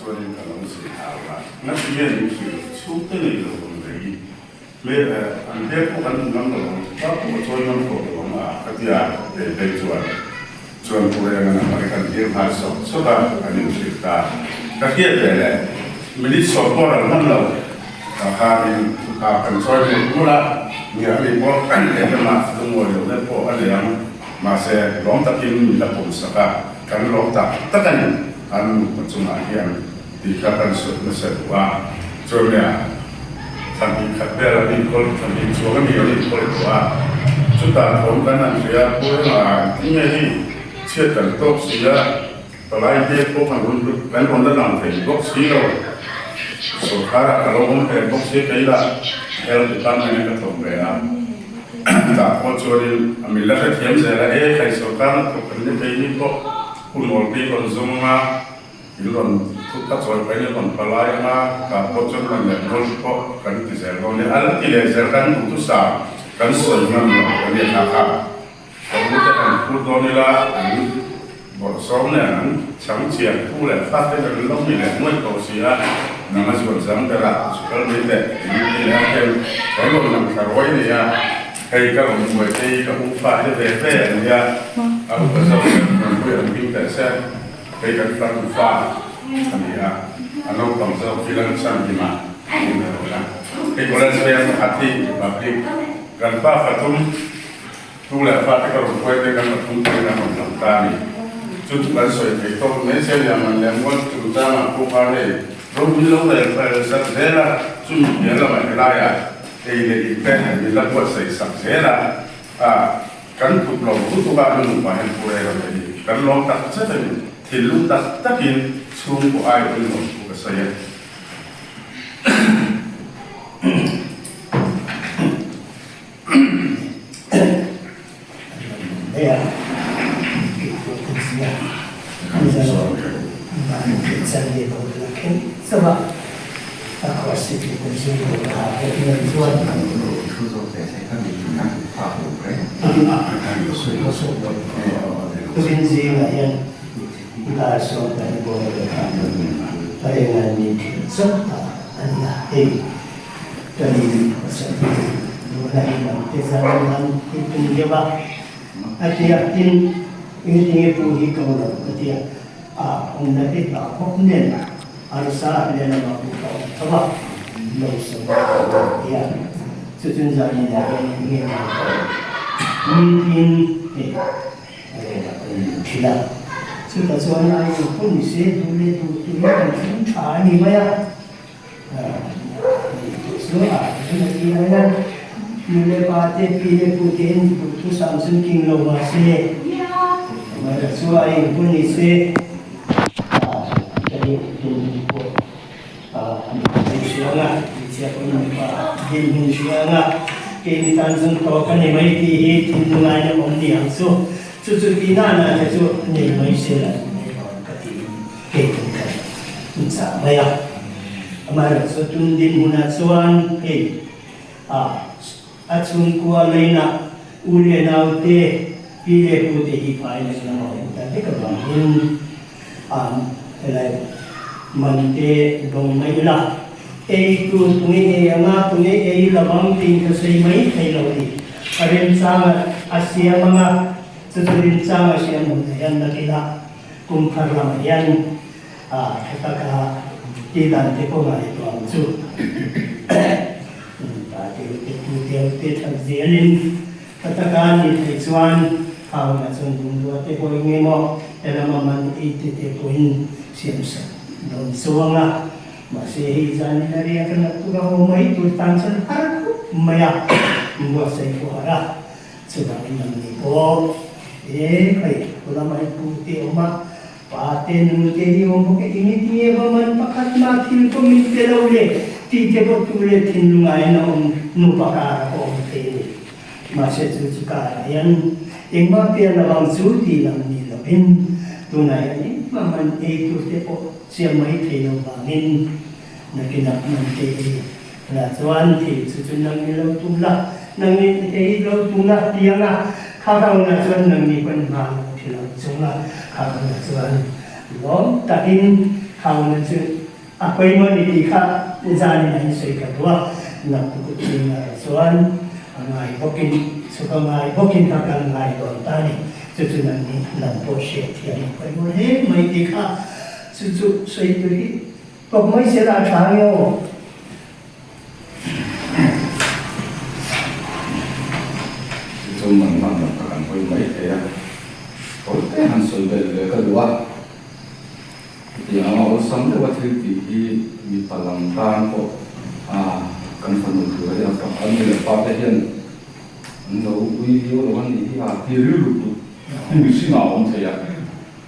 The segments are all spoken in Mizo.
chuanin ka lo zir hau a, ngati nge min hrilh chhungte nei lo ang rei hmel an hmel pawh kan hmu ngam lo ang, pa pawh a chawi ngam tawh lo ang a ka ti a, Bebei chuan chuan Pu Renga number hi kan tir nghal sawk sawk a, kan inhrilh ta. Ka hriat ve leh minute sawm pawh ral hman lo tah khanin thupha kan chawi mut mut a, nge ani pawh lehlamah lungawi loh na pawh a nei ang, mahse lawm takin min la pawm sak a, kan lawm tak tak a ni, an nupa chungah hian tih kha kan sawi hmasa duh a, chuan nia thla hnih khat vel an inkawl, thla hnih chuang a ni an inkawl tawh a, chutah thawm kan han hria a, Pu Renga engtin nge hei chhiat kan tawk si a, palai hmel pawh kan rawn kan rawn la lang thei bawk si lo, sawrkharah ka lo awm ve bawk si a, kei lah Health Department in ka thawk ve a, tah pawh chuanin a min la hrethiam zel a, e khai sawrkar na thawk kan ni thei ni pawh hun awlpui rawn zawng a. In rawn thut a chawi pahin in rawn palai ang a, tah pawh chuan rawn leh nawn pawh kan ti zel dawn nia. A la ti leh zel kan duh thusa kan sawi ngam lo a nia kha kha. Ka u te kan phur dawn ila an bawrh sawm nen an chang chian phu leh fa te kan lo ni leh nuaih tawh si a, nang a zuan zang ber a chu kal mai teh in ti leh a hian kan rawn lang thla ruai nia. Hei ka rawn buai te hi ka u fa te ve ve an nia, a upa zawk hian rawn buai an hming teh se. Hei kan fanu fa a ni a, a naupang zawk hi Lalchhan Hima tiin a rawn a. Hei college veng pakhat hi public kan pa pathum tu leh fate ka rawn hruai te kan pathum pawhin an rawn lang ta a ni. Chu chu kan sawi thei tawk mai che nia man leh mual chungchangah pawh khan hei ropui lo rel fel zat zel a, chumi pian lamah helaiah ei leh in te min la buatsaih sak zel a. Kan tluk lo lutuk a, nu nupa hian pu rel ang hi kan lawm tak zet a ni. Thinlung tak takin chhungkaw ai awm lo thu ka sawi a. Tukin zingah hian dar sawm pahnih bawr vel khan a engan min thil chauh ta a ni a, hei ka ni pasal duhna hi lam te zan lam hi tum deuh a, a tia tin engtinge pu hi ko lo ka tia a awmna te hlau bawk nen arsa lehlamah pawh ka awm tho a, lo sawi a tia. Chuchun zanin ah hian eng nge maw ka awm nitin hei rel ah ka in thin a, chutah chuan a in hun se duh leh duh tur in kan thleng tha a ni mai a, ni tih chu a reng a ti a hian nu leh pa te pi leh pu te in duh thu sam chun king lo mah se amaherawh chu a in hun ni se ka nih tum pawh. Hmeichhia anga, hmeichhia pawhin mipa dinhmun hria anga, keini tan zung tawk a ni mai tih hi thinlungain a awm ni ang chu. Chu chu tih na na te chu a nei mai se la ni mai lo ka tiin kei pawhin ka inchah mai a. Amaherawhchu tun dinhmunah chuan hei a a chhungkua leina u leh naute, pi leh pute hi phai leh lam a awm ta vek avangin, An helai man te dawng mai ila, ei tur tunge ei anga tunge ei lovang tiin ka sawi mai thei lo ni. A remchanga a siam anga, chu chu remchanga siam hunah hian nakila kum thar lamah hian a tha taka ti dan te pawh ngaihtuah ang chu. Pa te te pu te te that zelin Tha taka ni thei chuan Khauna chuan bungrua te pawh eng emaw helama man ei te te pawhin siam sak dawn chuang a. Mahse hei zanin a riak a nat tura haw mai tur tan chuan har khawp mai a, buatsaih pawh har a. Chuvangin nangni pawh e khawi khulama hi pu te awm a, pa te nu te hi awm bawk e, eng enge va man pakhat mah thil pawh min pe lo le tih te pawh tu leh thinlungaiin a awm nupa kara pawh awm thei a ni. Mahse chu chu karah hian engmah pian avang chu tih lam ni lovin tunah hian engmah man ei tur te pawh siam mai thei lo vangin nakinah man te ei la chuan thil chu chu nang ni lo tum la, nang ni ei lo tum la ti ang a, kha rangah chuan nang ni pawn hma lo thi lo chung a, kha rangah chuan lawm takin. Hauna chu a pawimawh ni tih kha zanin an sawi ka duh a, naktuk zingah chuan a ngai bawkin chhuk a ngai bawkin ka kal ngai dawn ta a ni. Chu chu nangni lam pawh hriat thiam a pawimawh hle mai tih kha chu chu sawi tur hi tawp mai se la a tha ang e aw. Chu man hman lam ka kan hawi mai thei a, tawi te han sawi belh ve ka duh a. Hetiang a awlsam deuha thil tih hi mipa lam tan pawh kan fanu tur a hian a nu leh pa te hian an lo ui viau lo a nih hi a ti rilru tuk hi mihring ah a awm thei a,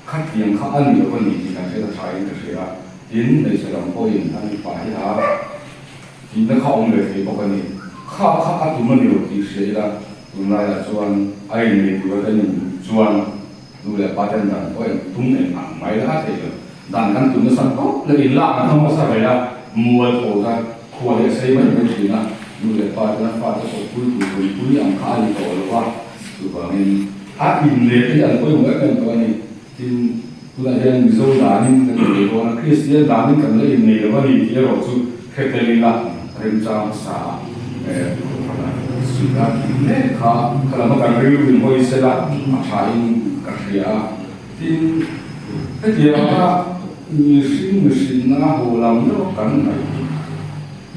khatiang kha a ni lo a ni tih kan hriat a tha in ka hria a, tin hmeichhe lam pawhin a mipa hi a tihna kha a awm ve thei bawk a ni, kha kha a tum a ni lo tih hria ila tunlaiah chuan a innei tura kan induh chuan. Nu leh pa ten dan pawh eng tum eng ang mai la thei lo. Dan kan tum nasa tawp leh in lak an hmang hmasa ve a, mual tho kha khua hi a sei mai mai thin a, nu leh pa ten a fate pawh pui tur rawn pui ang kha a ni tawh lo va, chuvangin a inleh te hi an pawimawh em em tawh a ni. Tin, tunah hian Mizo danin kan innei dawn a, Kristian danin kan la innei lo a ni tih erawh chu hre tel ila remchang hmasa a suih a tih mek kha kha lama kan rilru in hawi sela a tha in ka hria a. Tin, hetianga mihring mihrinna haw lam deuh kan ngaih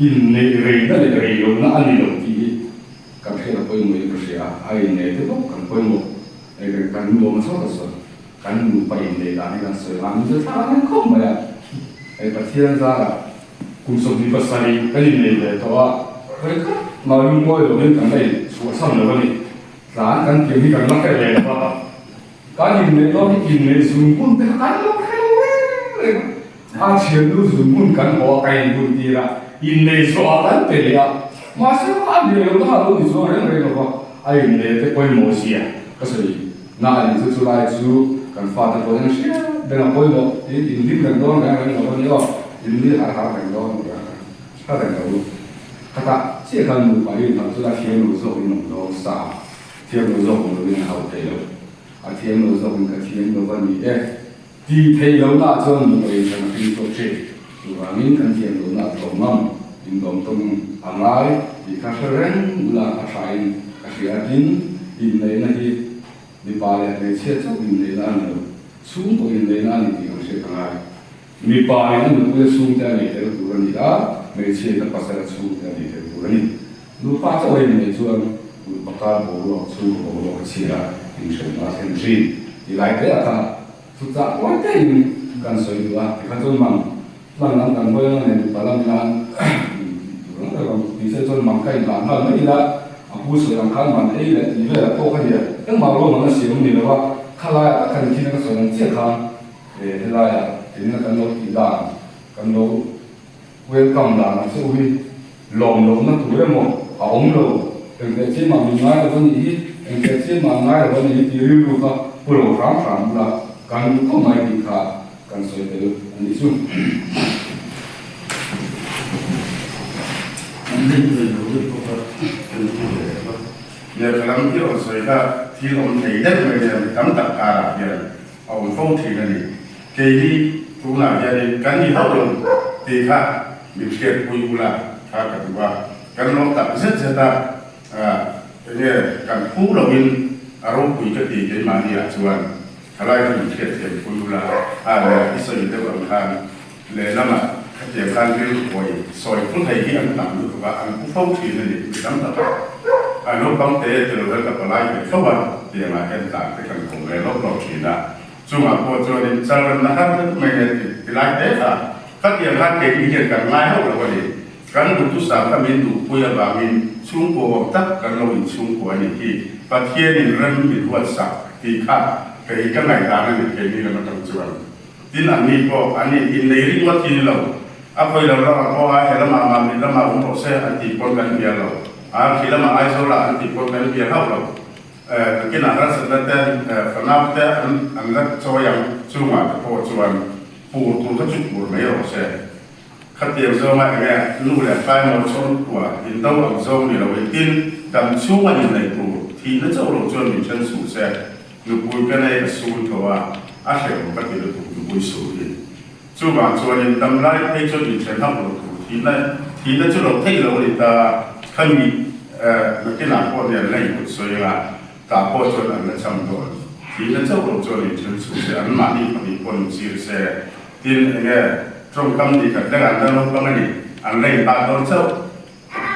hi inneih reina leh rei lohna a ni lo tih hi kan hriat a pawimawh in ka hria a, a inneih te bawk kan pawimawh kan nuam a chhuak a sawi. Kan nupa inneih dan hi kan sawi ang zet thlak ang khawp mai a, hei Pathian zarah kum 27 kan innei ve tawh a, hawi khat mah lungawi lovin kan la inchhuahchhan lo a ni. Tlan kan tiang hi kan la hre ve lo a, kan inneih dawn hi inneih zungbun te kha kan lo hre lo reng reng a, a thiannu zungbun kan haw a, ka inbun tir a, inneih zawhah kan pe leh a, mahse a nei lo ta lo ni chuang reng reng lo va, a inneih te pawimawh zia ka sawi. Na a nih chu chu lai chu kan fate pawh hian hriat reng a pawimawh tiin in hlim reng dawn reng reng lo a ni aw, in nui har har reng dawn tih a hre reng lo. Khatah chiah khan nupa hi inhauh chu la thiam lo zawk in awm dawn sa, thiam lo zawk awm lovin a hauh thei lo, a thiam lo zawk in ka thiam lo va ni e tih theih lo na ah chuan nupa in kan hring chhuak thin. Chuvangin kan thiam lo na a tlawm ngam, indawm tum a ngai tih kha hre reng ula a tha in ka hria tin inneihna hi mipa leh hmeichhia chauh inneihna a ni lo, chhungkaw inneihna a ni tih kan hriat a ngai. Mipa in a nupui a chhungte a nei tel tur a ni a, hmeichhia in a pasal a chhungte a nei tel tur a ni. Nupa chauh a inneih chuan nupa kar boruak, chhungkaw boruak a chhia a, inhremna a thlen thin tih lai te ah kha Chutah tawi taiin kan sawi duh a, tikhan chuan mang hman lam kan hawi anga nen mipa lam hian tih tur ang reng ang ti se chuan mang ka inhlan nghal mai ila, a pu sawi ang khan man ei leh tih velah pawh kha nia engmah ruahman a siam ni lo a, khalaiah tak khan thil ka sawi ang chiah khan helaiah engin kan lo tih dan kan lo welcome dan ang che u hi lawm lohna tur emaw a awm lo, engteh chiah mah min ngai lo a nih hi, engteh chiah mah an ngai lo a nih hi tih rilru kha pu lo hram hram bula kan duh khawp mai tih kha kan sawi tel a nih chu. An rin ve lo deuh bawk a, kan ti ve lo. Lehkha lam hi rawn sawi kha thil awm thei deuh mai nia mi tam tak karah hian a awm fo thin a ni. Kei hi tunah hianin kan ni hauh lo tih kha min hriatpui ula kha ka duh a, kan lawm tak zet zet a, enge kan phu loin a ropui ka ti keimahni ah chuan thalai kha min hriatthiampui ula a leh i sawi deuh ang khan lehlamah khatiang khan rilru hawi sawi phu thei hi an tam lutuk a, an pu fo thin a ni mi tam tak a, naupang te ti lo hian ka palai ve fo a tiangah hian tlan te kan ko ve lawk lawk thin a. Chungah pawh chuanin chalremna har deuh mai nen ti lai hle kha khatiang khan keini hian kan ngai hauh lo a ni. Kan duhthusam kha min duhpui avangin chhungkua awm tak kan lo inchhungkua a nih hi. Pathianin rem min huatsak tih kha kei ka ngaihdan a ni keini lam atang chuan. Tin anni pawh an in innei ringawt hi ni lo. A khawi lo lamah pawh a he lamah Mamit lamah awm rawh se an tih pawn kan bial lo. A khi lamah Aizawlah an tih pawn kan bial hauh lo. Nakinah harsatna te, fanau te an la chawi ang chungah te pawh chuan pur tur kha chu pur mai rawh se. Khatiang zawnga enge nu leh pa emaw chhawrkua in do ang zawng ni lo in tin dam chhunga inneih tur thihna chauh lo chuan min then suh se. Nupui ka nei ka sul tho a, a hrehawm ka ti lutuk nupui sul hi. Chuvang chuanin damlai phei chuan inthen hauh lo tur thihna thihna chu lo theih lo a ni ta. Khami nakinah pawh nen la inkut sawi anga tah pawh chuan an la cham dawn. Thihna chauh lo chuan inthen chhuh se anmahni pahnih pawh inchir se. Tin, enge tawngkam ni khat lek an la naupang a ni, an la inbat dawn chauh.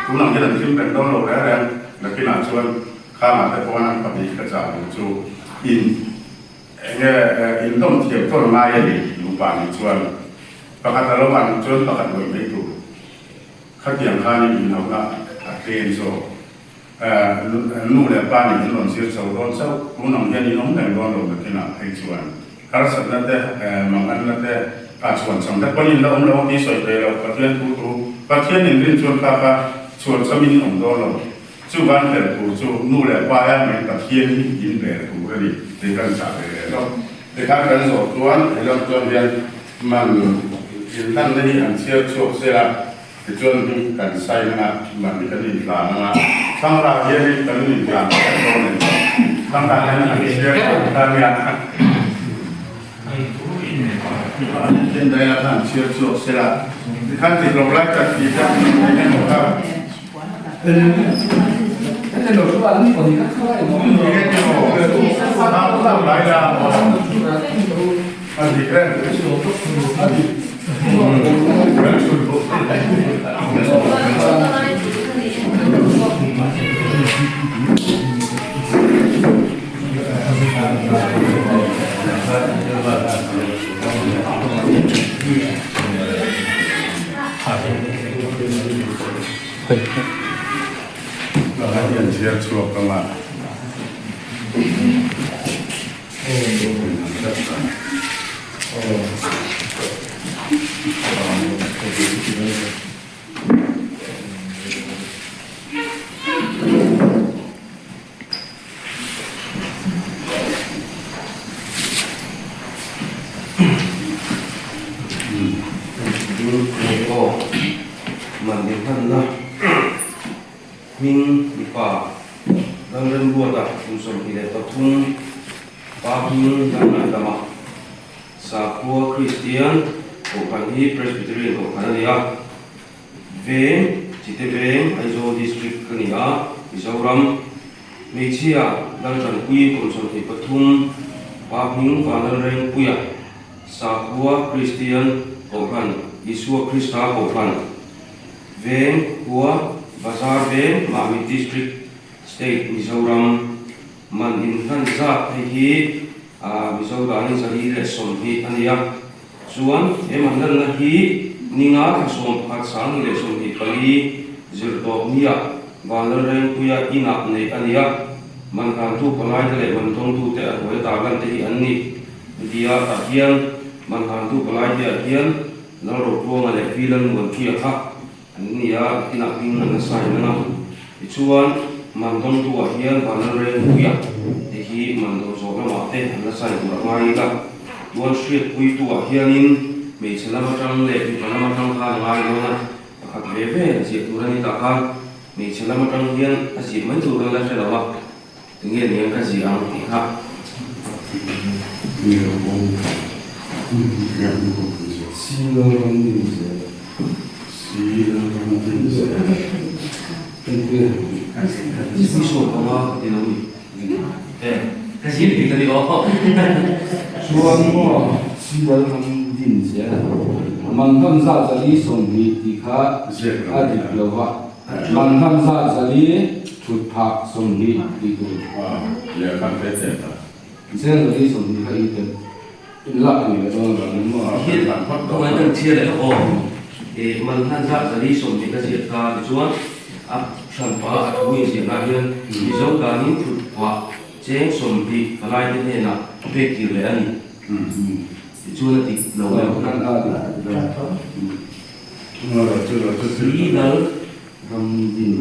Tunah hian an hlim reng dawn lo reng reng, nakinah chuan khangah te pawh an pahnih ka chah duh chu in enge indawm thiam tawn ngai a ni nupa nih chuan pakhat a lo an chuan pakhat lawih mai tur khatiang khanin inhauhna a tlem zawk. Nu leh pa nih an rawn zir chho dawn chauh, tun ang hian in awm reng dawn lo nakinah phei chuan harsatna te, manganna te ah chhuan cham te pawn in la awm lo ang tih sawi thei lo, Pathian thu thu Pathian in rin chuan kha kha chhuan cham in awm dawn lo, chuvan fel tur chu nu leh pa hian mai Pathian hi in rel tur a ni tih kan chah ve leh lawk. Tikhan kan zawh chuan helam chuan hian man inhlanna hi an chhiar chhuak zel a. Tichuan hming kan sign anga mahni kan intlan anga thlangrah hianin kan intlan vek dawn a ni. Thlangrah hian an chhiar chhuak ta nia. Tin daia kha an chhiar chhuak sela. Tikhan dik lo lai tak tih kha eng emaw kha. A dik reng. A dik. An chhiar chhuak ang a. Hming mipa Lalremruata kum 23 pa hming Lalngaidama Sakhua Kristian Kohhran hi Presbyterian Kohhran a ni a, Veng, Chite Veng, Aizawl District a ni a, Mizoram Hmeichhia Laltanpui kum 23 pa hming Vanlalrengpuia Sakhua Kristian Kohhran Isua Krista Kohhran. Veng, khua, Bazar Veng, Mamit District, State, Mizoram, man inhlan zat hei hi Mizo danin 120 a ni a. Chuan he man lanna hi ninga thla 11 2024 zirtawp nia Vanlalrengpuia inah neih a ni a. Man hlantu palaite leh man dawngtute a hnuai tarlan te hi an ni. Tia tah hian man hlantu palaite ah hian Lalrotuanga leh Pi Lalmuanpuia kha an ni a, inah hming an la sign ang a. Tichuan, Mandawngtu-ah hian Vanlalrengpuia te hi Mandawng zawh lamah te an la sign tur a ngai ila. Chuan Hriatpuitu-ah hianin hmeichhe lam atang leh mipa lam atang khan a ngai dawn a, pakhat ve ve ziah tur a ni tah khan hmeichhe lam atang hian a ziah mai tur kan la hre lo a. Tinge niang ka ziah ang tih kha. Chuan maw Silo ram din zel man hman zat 120 tih kha a dik lo va. Man hman zat 400 thut phah 20 tih tur. Zel 120 kha i tel in lak ni leh dawn avangin maw. Tungai kan chhiar leh aw man hman zat 120 ka ziah kha tichuan a hranpa a thu inziahna ah hian Mizo danin thut phah cheng 20 palai te hnenah pek tir leh a ni tichuan a dik lo Si lal ram din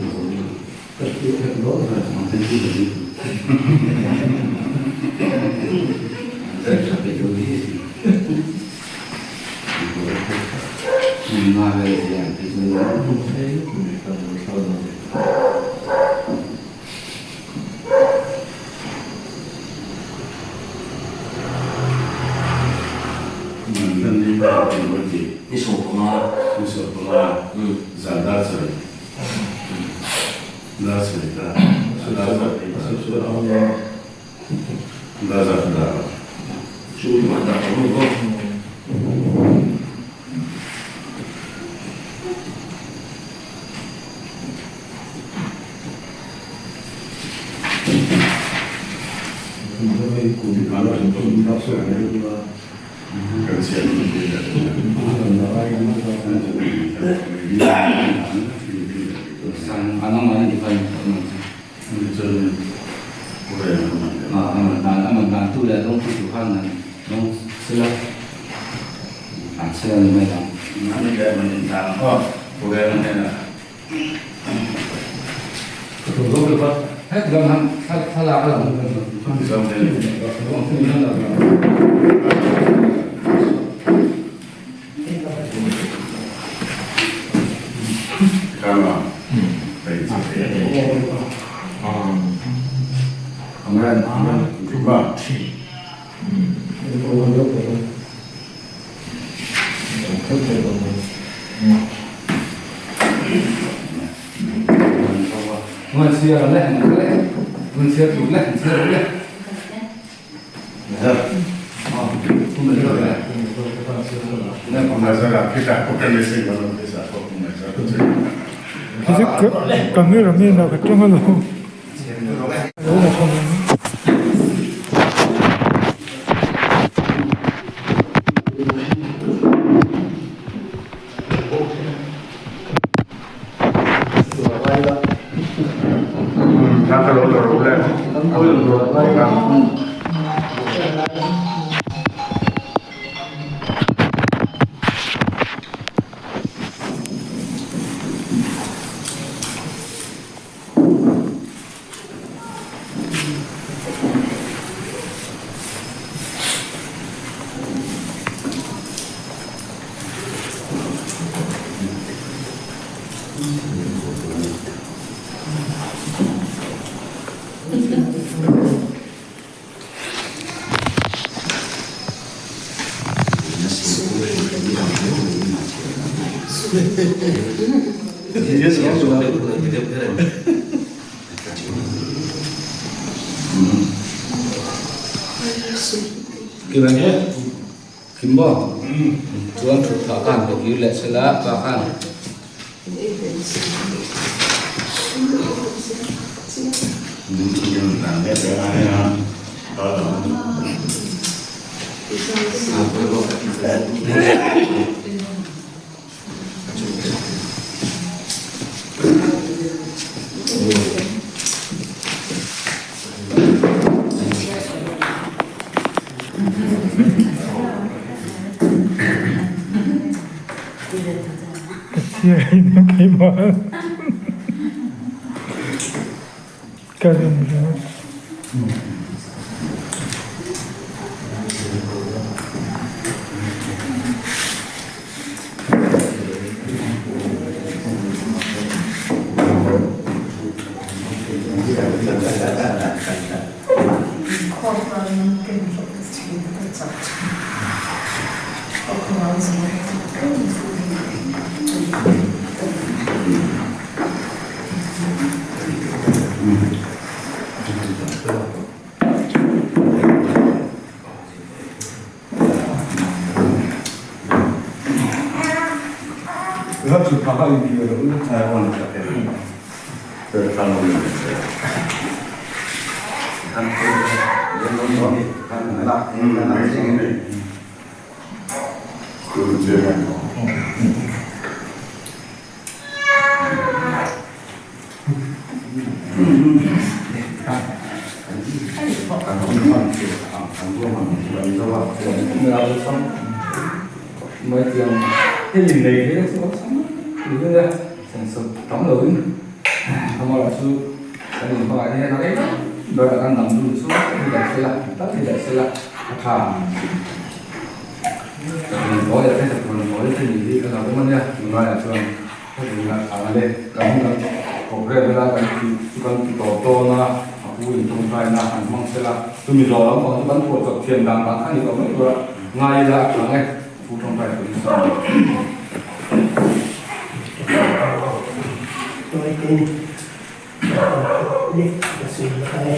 lek ka sawi lawk ang e.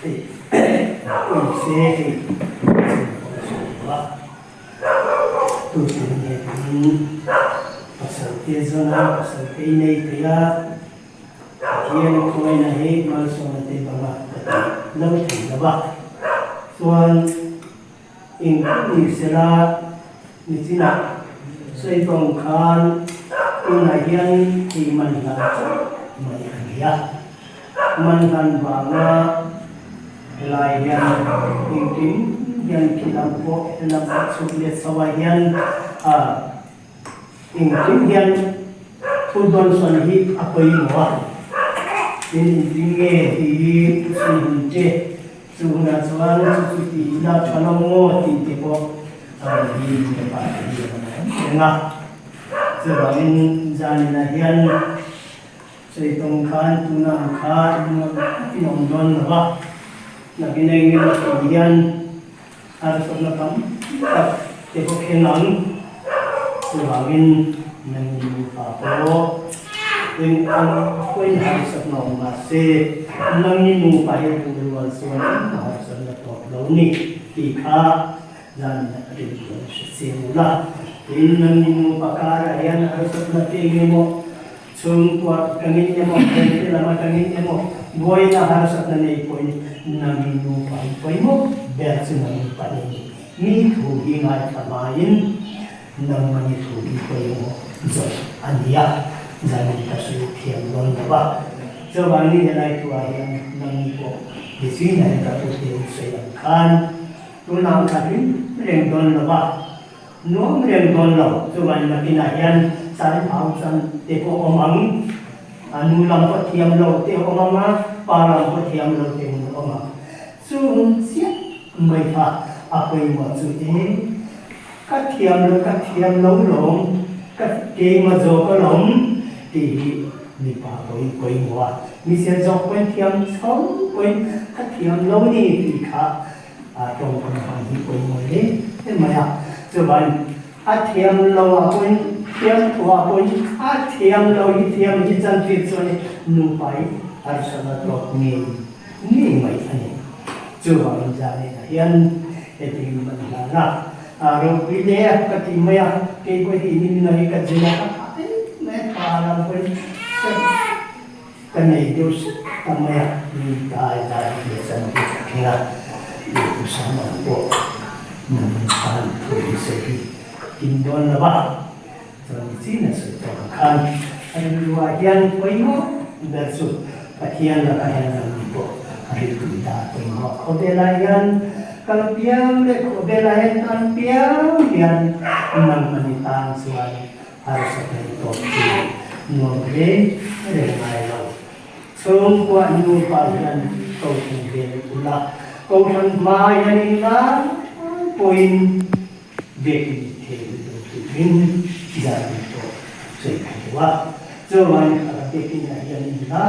Hei awm se hei chin pawh a sawi lo a, tute nge tiin pasal te zawn a, pasal te i nei thei a, Pathian khawngaihna hi malsawmna te banga ka ti lo thei lo a, chuan Engkim ni sela nichinah sawi tawng khan tunah hian hei man hlan chauh mai a ni a. Man hlan vanga helai hian engkim hian khi lam pawh helam pawh chhuk let chho ah hian engkim hian thu dawnsawn hi a pawimawh a. Tin engtin nge hi sawi hun che Chu hunah chuan chu chu ti ila tha lo maw tih te pawh a rawn hi ka pa te hi a rawn awm reng a. Chuvangin zaninah hian Saitawng khan tuna ang kha nuam takin a awm dawn lo va, nakin eng emaw tih hian harsatna tam tak te pawh thleng ang. Chuvangin nangin nupa pawh eng ang pawhin harsatna awm mahse nangni nupa hi duhrual chuan engmah harsatna tawp lo ni tih kha zan rilru an hre chiang ula. Tin, nangni nupa karah hian harsatna te eng emaw chhungkua atangin emaw, hmeichhe lam atangin emaw buaina harsatna nei pawhin nangni nupa hi pawimawh ber chu nangni pahnih ni. Mi thu hi ngaithla hmain nangmahni thu hi pawimawh zawk a ni a, zanin ka sawi thiam dawn lo a. Chuvangin helai thuah hian nangni pawh Nicina hi ka thu te in sawi ang khan tunah ka hlim reng dawn lo a, nuam reng dawn lo. Chuvangin nakinah hian chai phau chan te pawh awm ang, a nu lam pawh thiam lo te awm ang a, pa lam pawh thiam lo te hun awm ang. Chung chiah mai kha a pawimawh chu e, ka thiam lo, ka thiam lo lawm, ka keimah zawk alawm tih hi mipa pawhin pawimawh a, misia zawk pawhin thiam chho pawhin ka thiam lo ni tih kha a tawngkam hmang hi pawimawh hle mai a. Chuan a thiam lo ah pawhin thiam thu ah pawhin a thiam lo hi thiam hi chantir chuan nupa hi harsatna tawk ngei Ngei mai a ni. Chuvangin Zanena hian hetiang man hlan a, a ropui hle a ka ti mai a, kei pawh hi in in hi ka zin a, ka thah em mai a, pa lam pawhin ka ka nei deuh sek ta mai a, mi dai dai leh chan hi ka thleng a, duhthusam ang pawh nang khan thu hi sawi hi kim dawn lo va, Chuan chin a sawi tawh ang khan a rilruah hian pawimawh ber chu Pathian lakah hian nangni pawh a rilru ta pawimawh. Khawvelah hian kal piang leh khawvelah hian tan piang hian nangmahni tan chuan harsa thei tawp chu nuam hle reng ngai lo. Chhungkua nupa hian kohhran vel ula, kohhran hma hian inlar pawhin Biakin thei lo turin zan pawh sawi thei lo a, chuan a biakin ah hian in la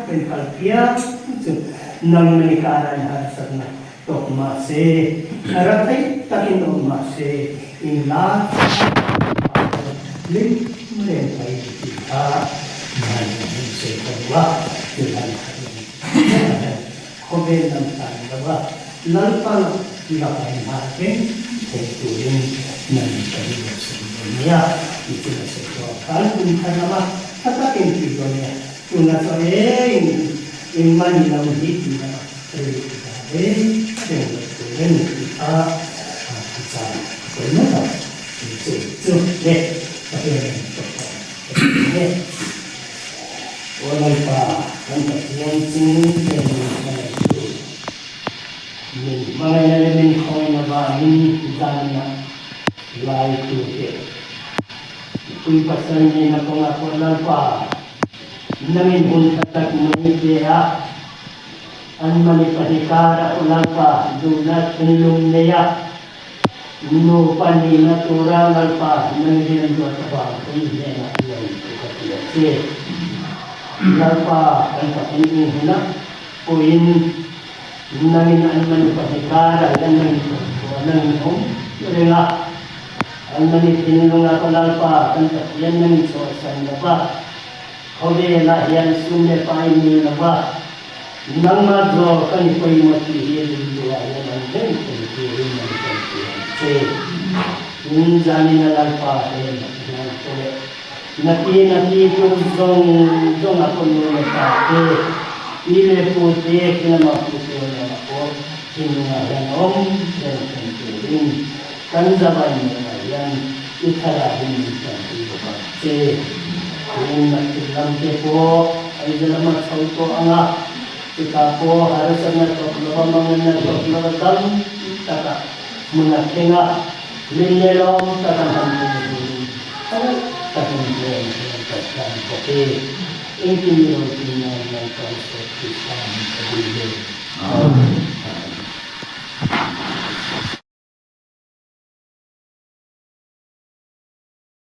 pen kal phian chu nangmani karah in harsatna tawk mah se, ra thei takin awm mah se in la hlim reng mai tih kha zan in sawi ta lo a, chuan Khawvel lam tan lo a, Lalpa lakah in hah reng thei turin nan ka ring lo sawi dawn nia tih chu ka sawi tawh ang khan kum khat lama tha takin tih dawn nia. Tunah chuan eng in mani lam hi tih lama rilru dah reng reng lo turin tih kha a chang pawimawh tak tih chu chu le ka hriat reng tawh tawh ka ti e. Aw Lalpa, kan Pathian chu eng min hmangaihtu, min hmangaihna leh min khawngaihna vangin zanna laitu te pui pasal nihna kawngah pawh Lalpa, nangin hun tha tak mai pe a, anmahni pahnih karah aw Lalpa, duhna thinlung nei a, Nupa nihna tura Lalpa nang hian ruat avang pawn hnenah lo thu ka ti a che. Lalpa kan pathin ing hunah pawhin nangin an mani pahnih karah hian nangin thawmhnaw nangin awm reng a, an mani thinlungah pawh Lalpa kan Pathian nangin chhuahsan lo va, khawvelah hian sum leh pai mil lo va. Nangmah zawk a ni pawimawh tih hi rilru ah hian awm reng thei turin an kan ti ang che. Tin, zanin a Lalpa hnen a hnaih te leh nati nati tur zawng zawng a pawh nu leh pa te, pi leh pu te, khi lama pu te lamah pawh thinlungah hian awm reng thei turin kan zavai nunah hian i thlarau hi min tanpui bawk ang che. Tin, naktuk lam te pawh Aizawl lama chho tawh ang a, chutah pawh harsatna tawp lova manganna tawp lova tam taka hmun a thleng a, min nelawm taka han hmu turin tawih takin hmel hian ka hlan bawk e. Engtin i ropui nan Lalpa Isua Krista min ka dil e.